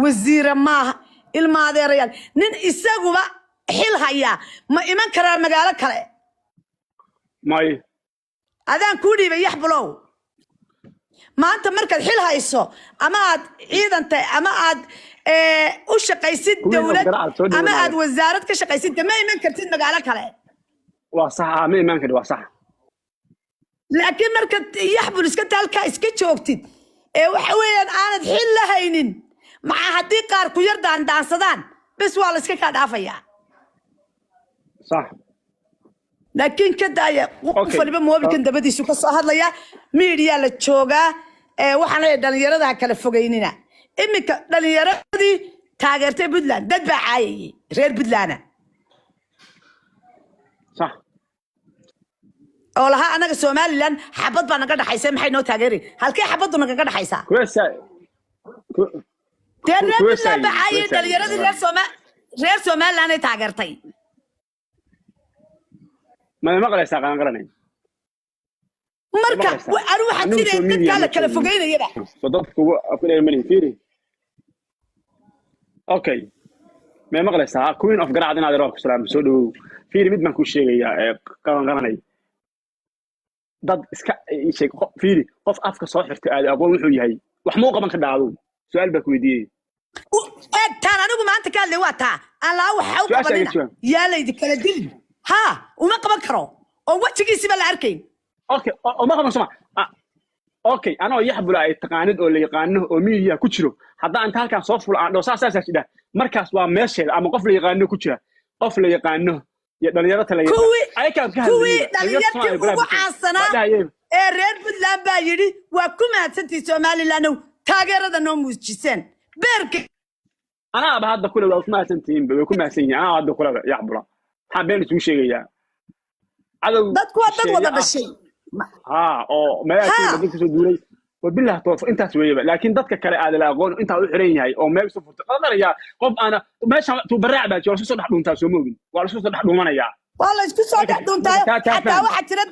Wasiire maaha, ilma adeerayaal. Nin isaguba xil hayaa ma iman karaa magaalo kale? May. Adaan kuu dhiibay, Yaxbulow. Maanta markaad xil hayso ama aad ciidan tahay ama aad u shaqaysid Queen of dowlad Garacad, soo ama dhawaada. aad wasaarad ka shaqaysid, de ma iman kartid magaalo kale. Waa sax, ah, ma imaan kari, waa sax. Laakiin markaad Yaxbul iska taalkaa iska joogtid ee waxa weeyaan aanad xil la haynin, maca haddii qaar ku yar daandaansadaan, bes, waa la iska kaa dhaafayaa. Sax. Laakiin ka daaya qof waliba moobilkan dabadiisu ka soo hadlaya, miidiyaa la joogaa. Ee waxaan leeyahay, dhalinyarada ha kala fogeynina. Iminka dhalinyaradii taageertay Puntland, dad baa caayayay reer Puntlandna oo lahaa, "Anaga Somaliland xabad baa naga dhaxaysa, maxay noo taageeri? Halkee xabaddu nagaga dhaxaysaa?" Kuweesa Dee reer kuweesa Puntland baa caayayay kuweesa dhalinyaradii reer Somaliland ay taageertay. Ma maqlaysaa, Qaran Qaranay? Marka Maqlaysaa? Anigu waxaan Anigu siinaya soo media dadkaa la ma kala joogin. fogeynayaba. So dadku ugu afka mali fiiri. Okay, ma maqlaysaa, Queen of Garacad? Inaad ku salaam, soo dhawow. Fiiri, mid baan kuu sheegayaa ee Qaran Qaranay. Dad iska ii sheeg, fiiri, qof afka soo xirtay aad aqoon wuxuu yahay wax ma u qaban ka dhaado? Su-aal baa ku weydiiyey. Eeg, taan anigu maanta ka hadlay waa taa aan laa waxa u Su-aasha qabanina. iga jawaab. Yaa laydi kala dilin, ha uma qaban karo oo wejigiisiba la arkayn. Okay, oo ma qaban soma? Ah, okay, anoo Yaxbula ay taqaanid oo la yaqaano oo media ku jiro, haddaan inta halkaan soo fulo aan dhaho saas saasaa jidha, markaas waa meesheeda. Ama qof la yaqaano ku jira, qof la yaqaano iyo dhalinyarata la yaqaano ayakaan ka Kuwii hadlayay. Dhalinyarta dhalinyartii Soomaaliya baraha ugu bulshada. caansanaa Waa dhahayeen. ee reer Puntland baa yidhi, "Waa ku mahadsantihi Somalilandow, taageerada noo muujiseen beerka." Anaaba hadda kule waa ku mahadsantihiin, way ku mahadsan yihiin. Anaa hadda kuleba, Yaxbula, maxaa been isugu sheegayaa? Cadow Dadku waa dad wada shisheeye ah. dhashay. Haa, oo meelaha dad kasoo duulay, wabilah toof, intaas weeyaba. Laakiin dadka kale aad la aqoon intaa u xiran yahay oo meel isu furtay qadanaya, qof aana meesha tuubaraac baa jira, waa isku soo dhex dhuuntaa, soo moogin, waa la isku soo dhex dhuumanayaa. Waa la isku soo dhex dhuuntaayo. Taa Xataa faham. waxaa jira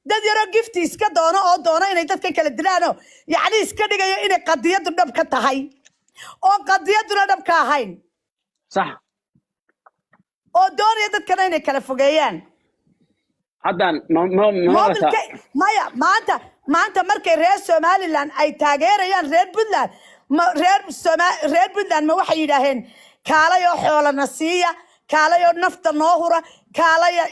dad yaroo gifti iska doono oo doono inay dadka kala dilaano, yacni iska dhigayo inay qadiyadu dhab ka tahay oo qadiyaduna dhab ka ahayn oo doonaya dadkana inay kala fogeeyaan. Haddaan ma Moobilka maya, maanta markay reer Somaliland ay taageerayaan reer Puntland, ma reer Puntland ma waxay yidhaaheen, "Kaalayoo xoolana siiya, kaalayoo nafta noo hura, kaalaya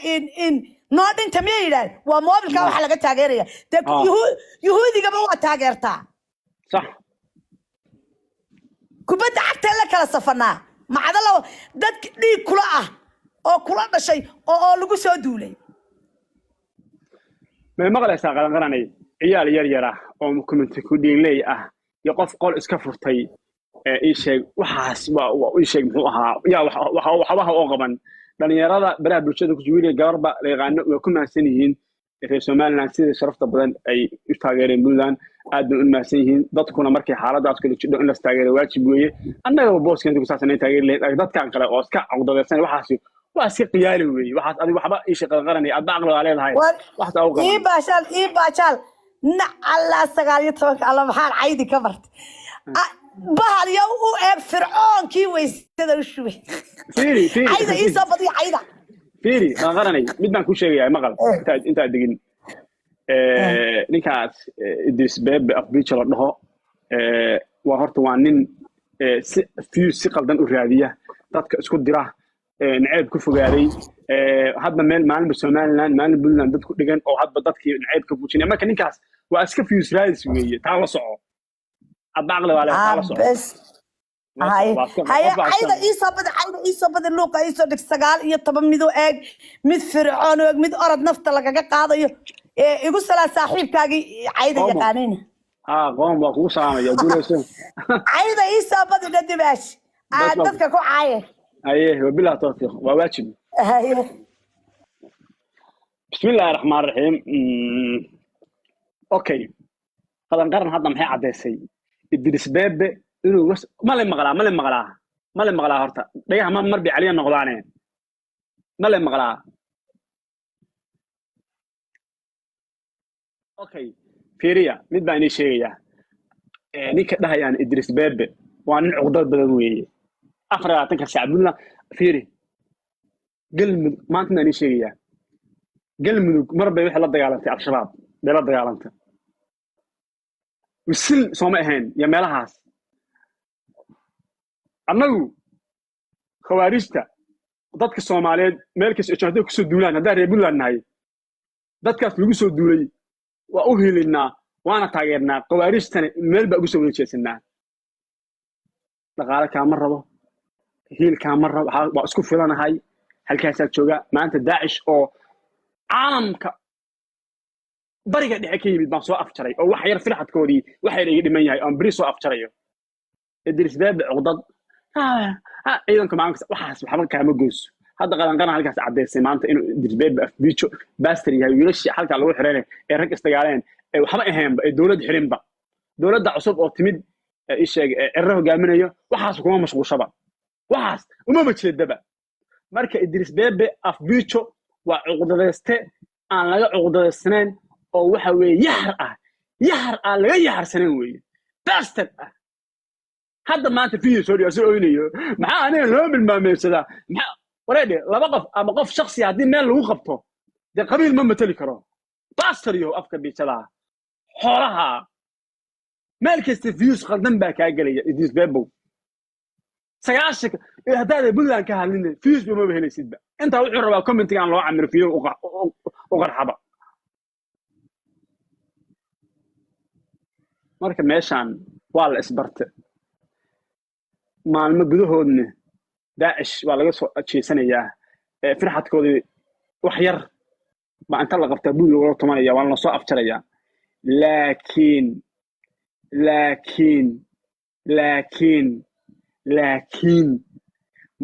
in noo dhinta"? Miyay yidhaaheen? Waa moobilka waxaa laga taageeraya dee. Yuhuudigaba waa taageertaa. Kubadda cagta la kala safanaa macdalo, dad dhiig kula ah oo kula dhashay oo lagu soo duulay. May maqlaysaa, Qaran Qaranay? Ciyaal yar yar ah oo comment ku dhiinley ah iyo qof qol iska furtay ee ii sheeg waxaas waa ii sheeg muxuu ahaa yaa waxbaha oo qaban dhalinyarada baraha bulshada ku jiwiilaya, gabarba la yaqaano. Way ku mahadsan yihiin reer Somaliland sida sharafta badan ay u taageereen Puntland, aad bay u mahadsan yihiin. Dadkuna markay xaaladaas kala jidho in las taageero waajib weeye. Annagaba booskeenta ku saabsan in taageeri lahayn. Laakiin dadkan kale oo iska caqdadeysan, waxaasi waa iska qiyaali weeye. Waxaas adiga waxba ii sheeg, Qaran Qaranay, adba caqli waa leedahay. Waxaas aa u qaban. Ii baashaal, ii baashaal. Nacallaa 19-ka alla, maxaan caydi ka bartay? Bahal yow u eeg fircoonkii weysada u shubay. Fiiri, fiiri. Cayda ii soo badiya, cayda. Fiiri, Qaran Qaranay, mid baan kuu sheegayaa, maqal. Intaad degin ninkaas Idris Bebe Afbijo la dhaho, waa horta waa nin si views si qaldan u raadiya, dadka isku dira, naceeb ku fogaaday. Hadba meel, maalinba Somaliland, maalin Puntland, dad ku dhigan oo hadba dadkii naceeb ka fuujinaya. Marka ninkaas waa iska views raadis weeye. Taa la soco, adba caqli waa leedahay, taa la soco. Bes. La soco, Haye. Haye. Qof baa iska Cayda ii soo badi, cayda ii soo badi. Luuqa ii soo dhig. 19 mid u eeg, mid fircoon u eeg, mid orod nafta lagaga qaadayo. Ee igu salaa saaxiibkaagii cayda Qomo. yaqaanayna. Haa, qoom waa kugu salaamaya, guuleyso. Cayda ii soo badi dhadibaash aad dadka ku caaye. Haye, wabilah tawfiiq, waa waajib. Haye. بسم الله الرحمن الرحيم. Okay, Qadan Qaran hadda maxay caddaysay? Idris Bebe inuu ma le maqlaa? Ma le maqlaa? Ma le maqlaa? Horta dhagaha ma mar bay caliya noqdaane. Ma le maqlaa? Okay, fiiriya, mid baan inii sheegayaa. Ninka dhahayaan Idris Bebe Waa nin cuqdad badan weeye. 24-ka saac Puntland fiiri, Galmudug maanta maan ii sheegayaa. Galmudug mar bay waxay la dagaalantay Al-Shabaab bay la dagaalantay, wisil sooma ahayn iyo meelahaas. Annagu khawaarijta dadka Soomaaliyeed meel kasta hadday kusoo duulaan, haddaan reer Puntland nahay, dadkaas lagu soo duulay waa u hilinnaa, waana taageernaa. Khawaarijtana meel baa ugu soo wada jeesanaa. Dhaqaale kaama rabo, hiil kaama rabo, waa isku filanahay. Halkaasaa jooga maanta Daacish oo caalamka Bariga Dhexe ka yimid baan soo afjaray, oo wax yar firxadkoodii wax yar iga dhiman yahay oon beri soo afjarayo. Idris Beebe cuqdad ciidanka maalinkaas waxaas waxba kaama goyso. Hadda Qalanqaran halkaas caddaysay maanta inuu Idris Beebe afbiijo baster yahay. Wiilashii halkaa lagu xireen ee rag isdagaaleen ee waxba ahaynba ee dowlad xirinba, dowladda cusub oo timid ii sheeg Cirro hogaaminayo, waxaas kuma mashquushaba, waxaas umama jeedaba. Marka Idris Bebe afbiijo waa cuqdadayste aan laga cuqdadaysnayn, oo waxa weeye yaxar ah, yaxar aan laga yaxarsanayn weeye, bastard ah. Hadda maanta video soo dhigo soo oynayo, maxaa aniga loo bilmaameybsadaa? Maxaa wareedhe laba qof ama qof shaksi haddii meel lagu qabto, dee qabiil ma mateli karo. Bastard yahow, afka biijadaa, xoolaha, meel kasta views qaldan baa kaa gelaya. Idris Bebow, 90 haddaada Puntland ka hadlin views ba maba helaysidba. Intaa wuxuu rabaa commentiga aan loo camiro, video u qarxaba. Marka meeshaan waa la isbarte, maalmo gudahoodna Daacish waa laga soo jeesanayaa. Firxadkoodii wax yar baa inta la qabtaa buug lagula tumanaya, waana lasoo afjarayaa. Laakiin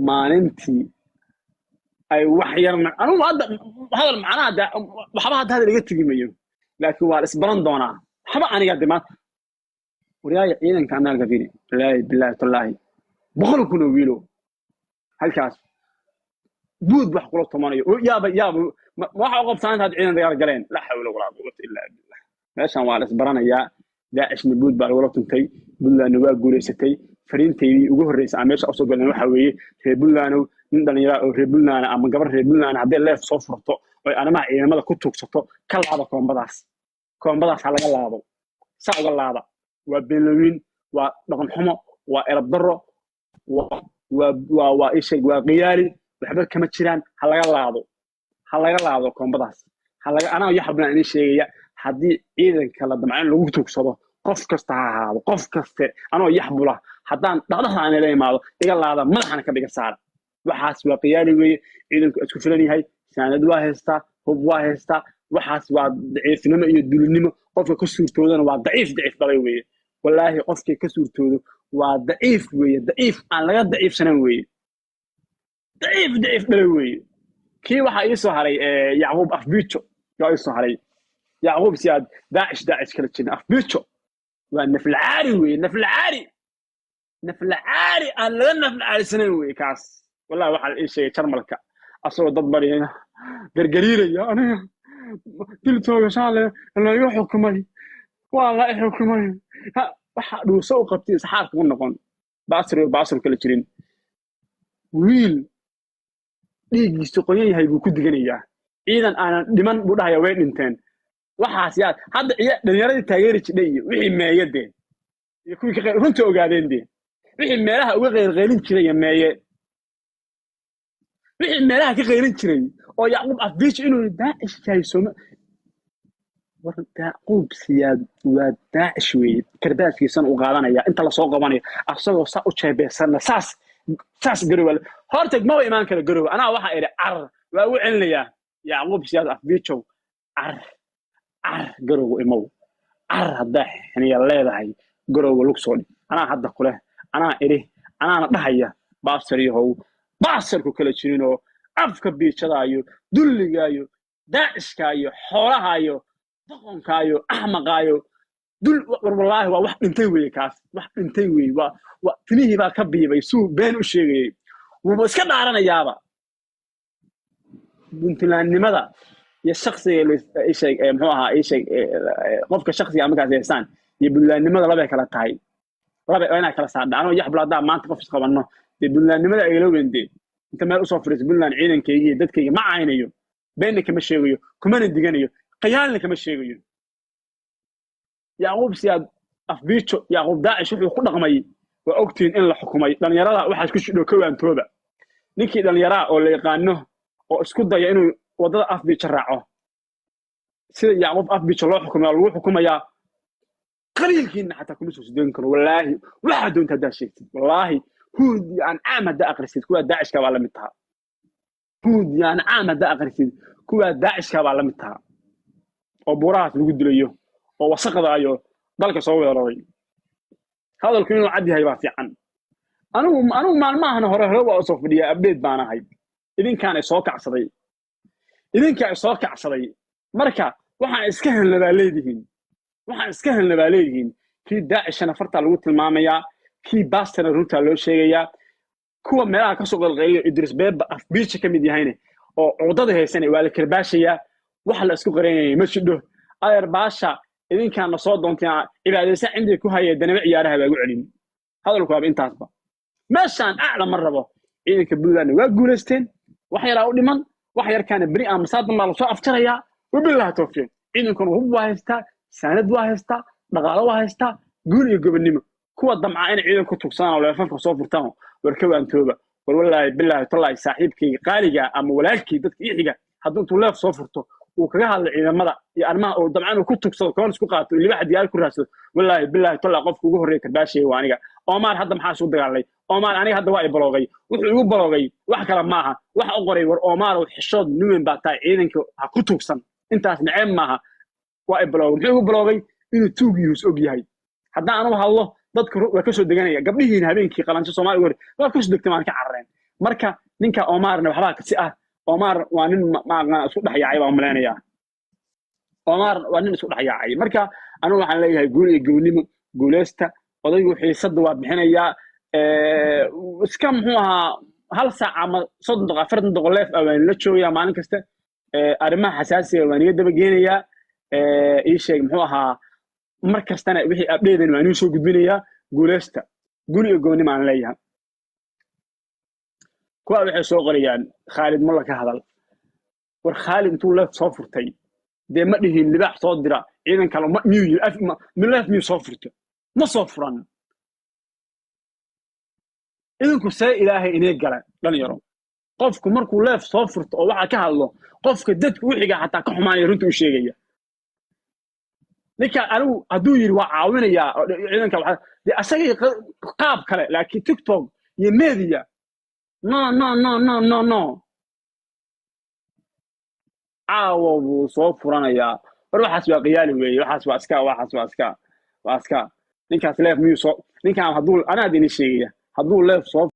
maalintii ay wax yarna, anugu hadda hadal macnaha waxba hadda hadal iga tegi mayo, laakiin waa la isbaran doonaa. Waxba aniga hadda maanta waryaaya ciidanka annaalka fiiri, wallaahi bilaahi tallaahi, 100,000 oo wiilo halkaas buud wax kula tumanayo. Yaaba yaaba waxa u qabtaan intaad ciidan dagaal galeen. Laa xawla walaa quwata illaa billah. Meeshan waa la isbaranayaa. Daacishna buud baa lagula tuntay, Puntlandna waa guulaysatay. Fariintaydii ugu horreysay aan meesha usoo galnay waxaa weeye: reer Puntlandow, nin dhallinyara oo reer Puntland ama gabar reer Puntland hadday leef soo furto oy arrimaha ciidamada ku tuugsato, ka laaba koombadaas, koombadaas ha laga laabo, saa uga laaba. Waa beenlooyin, waa dhaqan xumo, waa erab darro, waa isheeg, waa khiyaali, waxba kama jiraan. Ha laga laabo, ha laga laabo koombadaas, ha laga. Anaa yaxabna idin sheegaya, haddii ciidanka la damco in lagu tuugsado, qof kasta ha ahaado, qof kaste, anoo yaxbula haddaan dhaqdhaqda aan ila imaado, iga laada, madaxana ka dhiga saara. Waxaas waa khiyaali weeye. Ciidanku isku filan yahay, saanad waa haystaa, hub waa haystaa. Waxaas waa daciifnimo iyo dulinimo. Qofka ka suurtoodana waa daciif, daciif dhalay weeye. Wallaahi qofkii ka suurtoodo waa daciif weeye, daciif aan laga daciifsanan weeye, daciif daciif dhalay weeye. Kii waxaa ii soo haray Yacquub Afbiijo waa ii soo haray. Yacquub Siyaad Daacish, Daacish kala jirin. Afbiijo waa naflacaari weeye, naflacaari, naflacaari aan laga naflacaarisanayn weeye kaas. Wallahi waxaa la ii sheegay Jarmalka asagoo dad baryaya, gargariiraya, aniga dil toogashaan layga xukumay, waa la i xukumay. Waxa dhuuso u qabtay saxaar kugu noqon. Baasir baasir kala jirin, wiil dhiiggiisu qoyan yahay buu ku diganayaa. Ciidan aanan dhiman buu dhahaya way dhinteen. Waxaas yaa hadda iyo dhalinyaradii taageeri jidhay iyo wixii meeye dee, iyo kuwii ka runta ogaadeen dee, wixii meelaha uga qeylqeylin jiray iyo meeye, wixii meelaha ka qaylin jiray oo Yacquub Afbiijo inuu Daacish yahay sooma. War Yacquub Siyaad waa Daacish weeye, karbaaskiisana uu qaadanaya inta lasoo qabanayo, asagoo saa u jeebeysanna saas saas Garowe hortag maba imaan kara Garowe. Anaa waxaa idhi carar waa ugu celinayaa Yacquub Siyaad Afbiijow, carar carar Garowe imow, carar haddaa xiniya leedahay Garowe lug soo dhig. Anaa hadda kuleh, anaa idhi, anaana dhahaya: baasar yahow, baasarku kala jirinoo afka biijadaayo, dulligaayo, daacishkaayo, xoolahaayo, doqonkaayo, axmaqaayo, dul. War wallaahi waa wax dhintay weeye kaas, wax dhintay weeye. Waa timihii baa ka biibay suu been u sheegayey, wuuba iska dhaaranayaaba. Puntlandnimada iyo shaksiga ii sheeg, muxuu ahaa, ii sheeg, qofka shaksiga markaas haystaan iyo Puntlandnimada labay kala tahay. Laba waa inaa kala saardha. Anoo Yaxbul haddaa maanta qof isqabanno, dee Puntlandnimada igala weyn. Dee inta meel usoo fadhiiso Puntland ciidankayga iyo dadkayga ma caynayo, beenna kama sheegayo, kumana diganayo, khiyaalna kama sheegayo. Yacquub Siyaad Afbiijo, Yacquub Daacish, wuxuu ku dhaqmay waa ogtihiin in la xukumay. Dhalinyarada waxaas ku shidho kowaantooba. Ninkii dhallinyaraa oo la yaqaano oo isku daya inuu waddada Afbiijo raaco, sida Yacquub Afbiijo loo xukumaya lagu xukumayaa. Qaliilkiina xataa kuma soo sideyn karo. Wallaahi, waxaa doonta haddaa sheegtid, wallaahi, Huud iyo Ancaam haddaa aqrisid, kuwaa Daacishka baa la mid taha. Huud iyo Ancaam haddaa aqrisid, kuwaa Daacishka baa la mid taha oo buurahaas lagu dilayo oo wasaqdaayo dalka soo weeraray. Hadalku inuu cad yahay baa fiican. Anigu maalmahana hore hore waa usoo fadhiyaa, update baan ahay. Idinkaana soo kacsaday, idinkaa soo kacsaday. Marka waxaan iska helna baa leedihiin, waxaan iska helna baa leedihiin. Kii Daacishana fartaa lagu tilmaamayaa, kii baastana runtaa loo sheegayaa. Kuwa meelaha kasoo qalqeeyo, Idris Beeba Afbiija ka mid yahayne oo cuqdada haysane, waa la karbaashayaa. Wax la isku qaraynaya ma jidho. Adeer, baasha idinkaana soo doontay, cibaadaysa cindiga ku haya, danaba ciyaaraha baa gu celin. Hadalku waaba intaasba. Meeshaan acla ma rabo. Ciidanka Puntlandna waa guulaysteen, wax yaraa u dhiman, wax yarkaana beri ama masaadan baa lasoo afjarayaa. Wabillahi tawfiiq. Ciidankuna hub waa haystaa, saanad waa haystaa, dhaqaalo waa haystaa. Guul iyo gobonnimo. Kuwa damcaa inay ciidan ku tugsadaan oo leefafka soo furtaan, war ka waantooba. War wallaahi, bilaahi, tallaahi, saaxiibkayga qaaliga ama walaalkii, dadka ii xiga, hadduu intuu leef soo furto uu kaga hadlo ciidamada iyo arrimaha oo damcaan uu ku tugsado, koon isku qaato, libaxa diyaar ku raadsado, wallaahi, bilaahi, tallaahi, qofka ugu horreeya karbaashaya waa aniga. Omar hadda maxaa isu dagaalnay? Omar aniga hadda waa i baloogay. Wuxuu igu baloogay wax kale maaha, waxa u qoray: "War Omarow, xishood niwen baa tahay, ciidanka ha ku tugsan." Intaas naceeb maaha. Waa i baloogay. Muxuu igu baloogay? Inuu tuug yuhus og yahay. Haddaan anugu hadlo, dadku waa kasoo deganaya. Gabdhihiina habeenkii qalanjo Soomaaliga hore waa kasoo degtay, waan ka carareen. Marka ninka Omarna waxbaa kasi ah. Omar waa nin ma isku dhex yaacay baan malaynayaa. Omar waa nin isku dhex yaacay. Marka anigu waxaan leeyahay guul iyo gownimo, guuleysta. Odaygu xiisadda waa bixinayaa. Iska muxuu ahaa, hal saac ama 30 daqiiqo, 40 daqiiqo live ah waan la joogayaa maalin kasta. Arrimaha xasaasiga waan iga daba geenayaa. Ii sheeg muxuu ahaa, mar kastana wixii update-dan waan inuu soo gudbinayaa. Guuleysta, guul iyo gownimo aan leeyahay. Kuwa waxay soo qorayaan Khaalid Mulla ka hadal. War Khaalid intuu live soo furtay, dee ma dhihin libaax soo dira ciidan kale, ma miyuu yiri? Live miyuu soo furto? Ma soo furan. Idinku see Ilaahay inay gala dhalinyaro. Qofku markuu live soo furto oo waxa ka hadlo, qofka dadku u xiga xataa ka xumaanaya, runta u sheegaya. Ninka anigu hadduu yidhi waa caawinayaa ciidanka waxa dee asagay qaab kale, laakiin TikTok iyo media, no, no, no, no, no, no. Caawa buu soo furanayaa. War waxaas waa qiyaali weeye. Waxaas waa iska, waxaas waa iska. Ninkaas live miyuu soo, ninkaan hadduu, anaa idin sheegaya, hadduu live soo